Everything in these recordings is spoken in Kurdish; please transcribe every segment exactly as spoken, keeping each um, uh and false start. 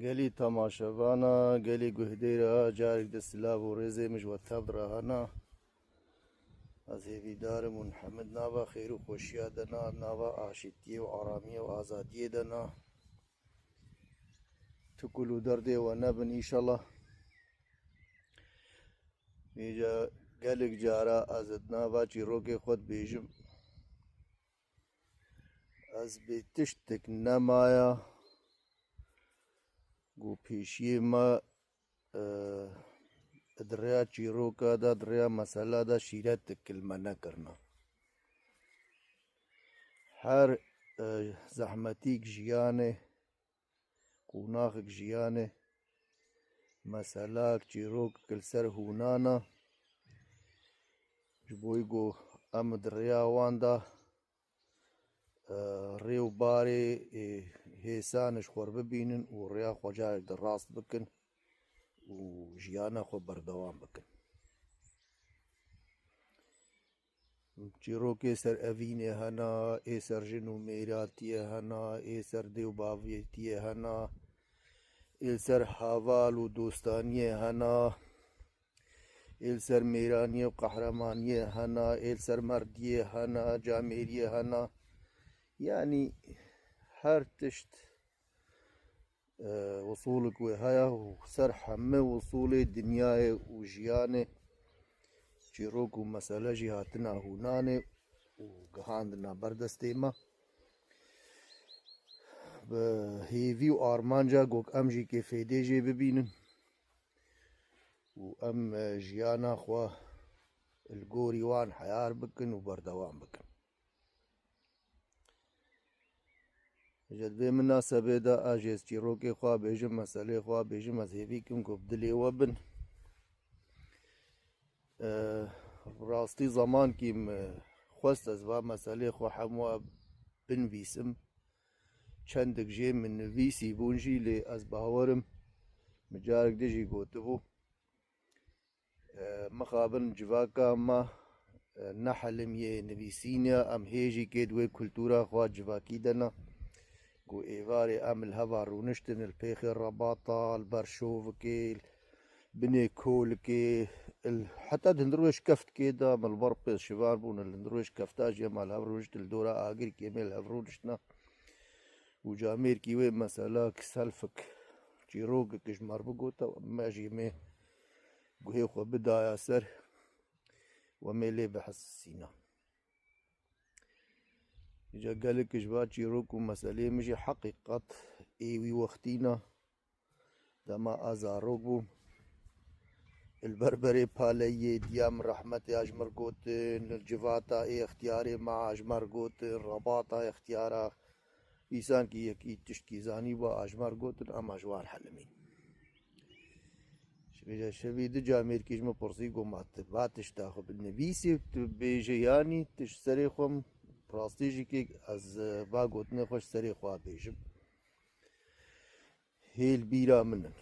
Gelî temaşevana, gelî guhdêra, carek di silav û rêzê min ji we tev re hena. Ez hêvîdar im hûn hemid nava xêr û xweşiya de na, nava aşîtiyê û aramiyê û azadiyê de na. Tukul û derdê we nebin înşallah. Vêca gelek cara ez di nava çîrokê xwe dibêjim. Ez bê tiştek nemaya ku pêşiyê me, e, di rêya çîroka de, di rêya mesela de şîretek li me nekirina. Her, e, zehmetîk jiyanê, qonaxek jiyanê, meselak, çîrokek li ser hûnana, ji bo ku em di rêya wan de, e, rê û barê, e, hêsan ji xwe bibînin û rêya xwe carek di rast bikin û jiyana xwe berdewam bikin. Çîrokê ser evînê hena, ê ser jin û mêratiyê hena, ê ser dê û bavêtiyê hena, ê li ser heval û dostaniyê hena, ê li ser mêraniyê û qehremaniyê hena, ê li ser merdiyê hena, camêriyê hena. Yanî her tişt, e, usulek wê heye û ser hemî usulê dinyayê û jiyanê çîrok û mesele jî hatina hûnanê û gihandina ber destê me. Bi hêvî û armanca ku em jî kê fêdê jê bibînin û em, e, jiyana xwe li gorî wan heyar bikin û berdewam bikin. Ji vê minasebê de ez jê ez çîrokê xwe bêjim, meselê xwe bêjim, ez hêvî kim ku bi dilê we bin. E, rastî zemankî min xwest ez va meselê xwe hemû binivîsim. Çendek jê min nivîsî bûn jî, lê ez bawer im min carek din jî gotibû. E, mixabin civaka me, e, nehelimiyê nivîsîniya, em hê jî kê di wê kultura xwe civakî de ne. Ku êvarê em li heva rûniştin, li pêxê rebata, li ber şovikê, binê kolikê, il-, heta di hundirwêj keftkê de em li ber pêz şivan bûn, li hundirwêj kefta jî em li hev rûniştin, li dora agirkê me li hev rûniştine. Û camêrkî wê mesela ki selfik çîrokek ji me re bigota, me jî mê guhê xwe bidaya ser, we mê lê bihisîna. Îca gelek ji va çîrok û meselê min jî heqîqet ê wî wextî ne. Dema ez zarok bûm, li ber berê paleyê diya min rehmetê a ji me re gotin, li civata ê extiyarê me a ji me re gotin, rebata extiyara, îsankî yekî tiştkî zanî ba a ji me re gotin, em a ji wan helimîn. Ji vê şevî du camêrkî ji min pirsî, got, "Ma tu va tişta xwe binivîsî, tu bêje yanî, tu ji serê xwe." Rastî jî kê ez, e, va gotinê xwe ji serê xwe bêjim. Hê li bîra min in.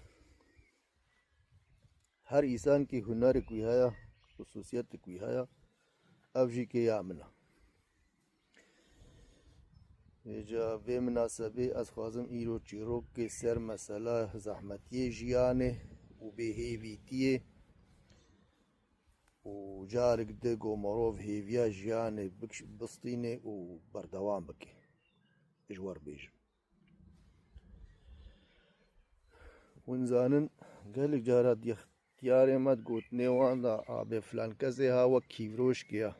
Her îsankî hunerek wî heye, xusûsiyetek wî heye, ev jî kê ya min e. Vêca vê minasebê ez xwazim îro çîrokê ser mesela zehmetiyê jiyanê û bêhêvîtiyê û carek di ku mirov hêviya jiyanê bikş-, bistîne û berdewam bike. Ji we re bêjim. Hûn zanin, gelek cara di extiyarê me di gotinê wan de, "A bê filan kesê ha wek kîvroşkê ya."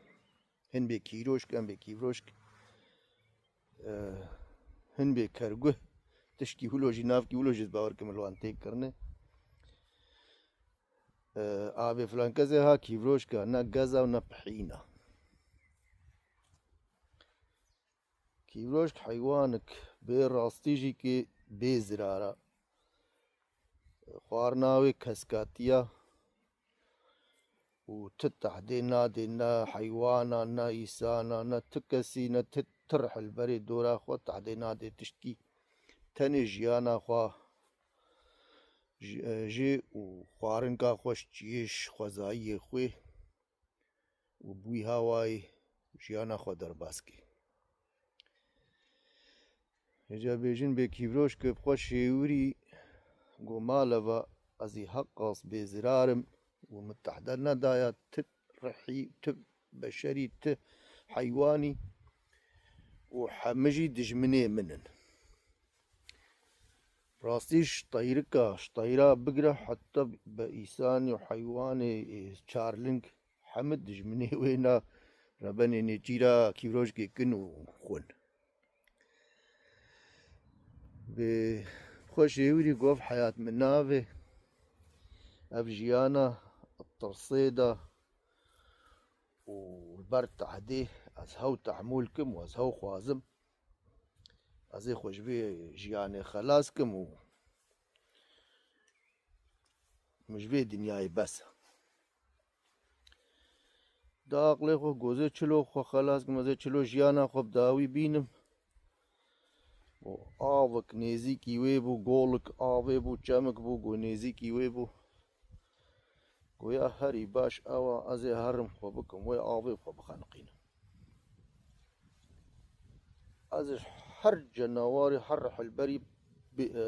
Hin bê kîroşk, em bê kîvroşk. Eh, hin bê kerguh. Tişkî wilo jî, navkî wilo jî ez bawer kim li wan tê kirine. Eh, a bê filan kesê ha kîvroşka, ne geza û ne pihîna. Kîvroşk heywanek bê rastî jî kê bê zirara. Xwarina wê keskatiya û ti tehdê nadê ne heywana, ne îsana, ne ti kesî, ne ti tirh li berê dora xwe tehdê nadê tiştkî. Tenê jiyana xwe ji, jê û xwarinka xwe ji çiyê ji xwezayiyê xwe û bi wî hawayî jiyana xwe derbas kir. Hêca bêjin bê kîvroşk bi xwe şêwirî Go maleva ez ê heqas bêzirar im û min tehde nedaya ti rihî, ti beşerî, ti heywanî û hemî jî dijminê min in. Rastî ji teyrika, ji teyra bigire heta be îsanî û heywanê, ê, çarling hemî dijminê wê ne, rebenê nêçîra kîvroşkê kin û xwin. Bi xwe şêwirî gov heyat min navê ev jiyana tirsê de û li ber tehdê ez hew tehmûl kim û ez hew xwazim. Ez ê xwe ji vê jiyanê xelas kim û min ji vê dinyayê bes e. Da aqlê xwe, gozê çilo xwe xelas kim, ez ê çilo jiyana xwe bi dawî bînim. Û avik nêzîkî wê bû, golik avê bû, çemik bû, go nêzîkî wê bû. Goya herî baş ew a, ez ê herim xwe bikim, wê avê xwe bixeniqînim. Ez ji her cenawarî, her rihilberî bi, e,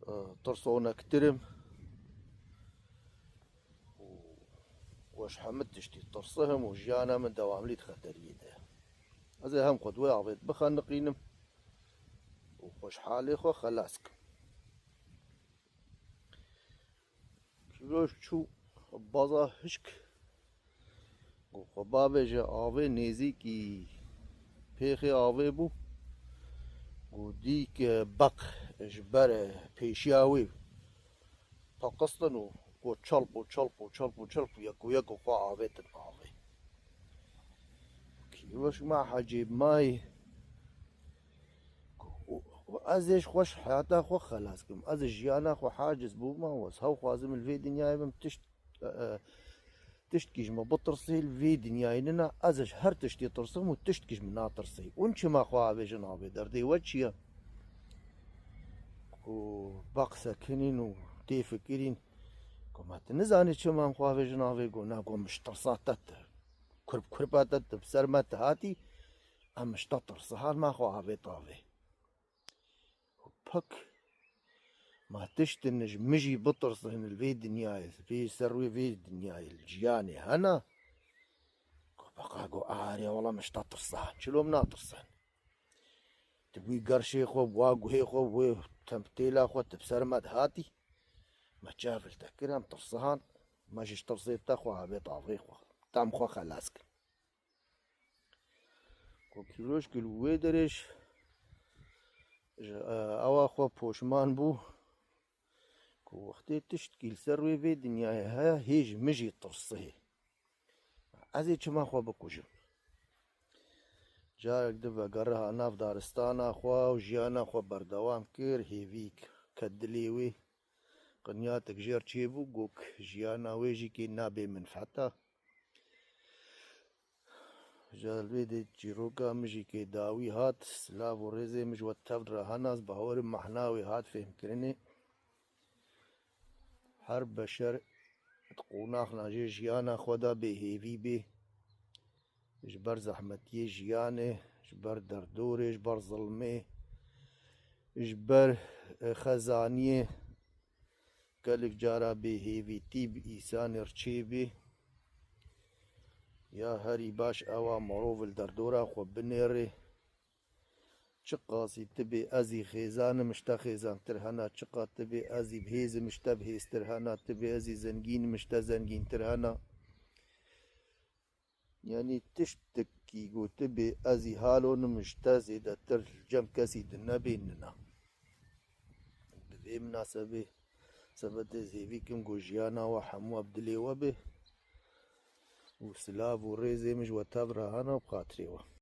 e, tirsonektir im. Û weş hemî tiştî tirsihim û jiyana min dewamlî di xeteriyê de ye. Ez ê hem xwe di wê avê de bixeniqînim û xwe ji halê xwe xelas kim. Kîvroş çû baza hişk, got, xwe bavêje avê nêzîkî pêxê avê bû. Got, dî ke beq ji ber pêşiya wê peqistin û got, çelp û çelp û çelp û çelp û yek û yek û xwe avêtin avê. Kîvroş ma hecê mayî. Û, û ez ê ji xwe ji heyata xwe xelas kim. Ez ji jiyana xwe haciz bûma û ez hew xwazim li vê dinyayê bim. Tişt, e, e, tiştkî ji min bitirsê li vê dinyayê nina. Ez ji her tiştê tirsim û tiştkî ji min natirsê. Hûn çima xwe avêjin avê? Derdê we çi ye? Ku baq sekinîn û tê fikirîn. Ku me tu nizanî çima em xwe avêjin avê? Ku na, ku min ji tirsa te tu, kurp kurpa te tu bi ser me tu hatî. Em ji te tirsihan me xwe avêt avê. Pek ma tiştin ji min jî bitirsin li vê dinyayê, vê ser wê vê dinyayê, li jiyanê hene. Ku beqa got, "Arê, wela min ji te tirsan, çilo min natirsin? Tu bûyî gerşê xwe, wa guhê xwe, wê temtêla xwe, tu bi ser me dihatî. Me çav li te kir, em tirsihan, me jî ji tirsê te xwe avêt avê xwe. Te em xwe xelas kir." Ku Kîvroş ku li wê derê ji, ji, e, ewa xwe poşman bû, ku wextê tiştkî li ser wê vê dinyayê heye, hê ji min jî tirsihê. Ez ê çima xwe bikujim? Carek di vegeriha nav daristana xwe û jiyana xwe berdewam kir, hêvîk ket dilê wê. Qinyatek jêr çêbû, got, jiyana wê jî kê nabê menfeta. Ji li vê dê çîroka min jî kê dawî hat, silav û rêzê min ji we tev re hene, ez bawerim mehna wê hat fêhmkirinê. Her beşer di qonaxna jê jiyana xwe de bêhêvî bê. Ji ber zehmetiyê jiyanê, ji ber derdorê, ji ber zilmê, ji ber, e, xezaniyê, gelek cara bêhêvîtî bi îsanê re çêbê. Ya herî baş ew a mirov li derdora xwe binêrê. Çiqasî tu bê ezî xêzan im, ji te xêzantir hena, çiqa tu bê ezî bihêz im, ji te bihêztir hena, tu bê ezî zengîn im, ji te zengîntir hena. Yanî tiştekî ku tu bê ezî halo nim ji te zêdetir li cem kesî din nebê nina. Bi vê minasebê, sebetê ez hêvî kim ku jiyana we hemû ev dilê we bê û silav û rêzê min ji we tev re hene bi xatirê we.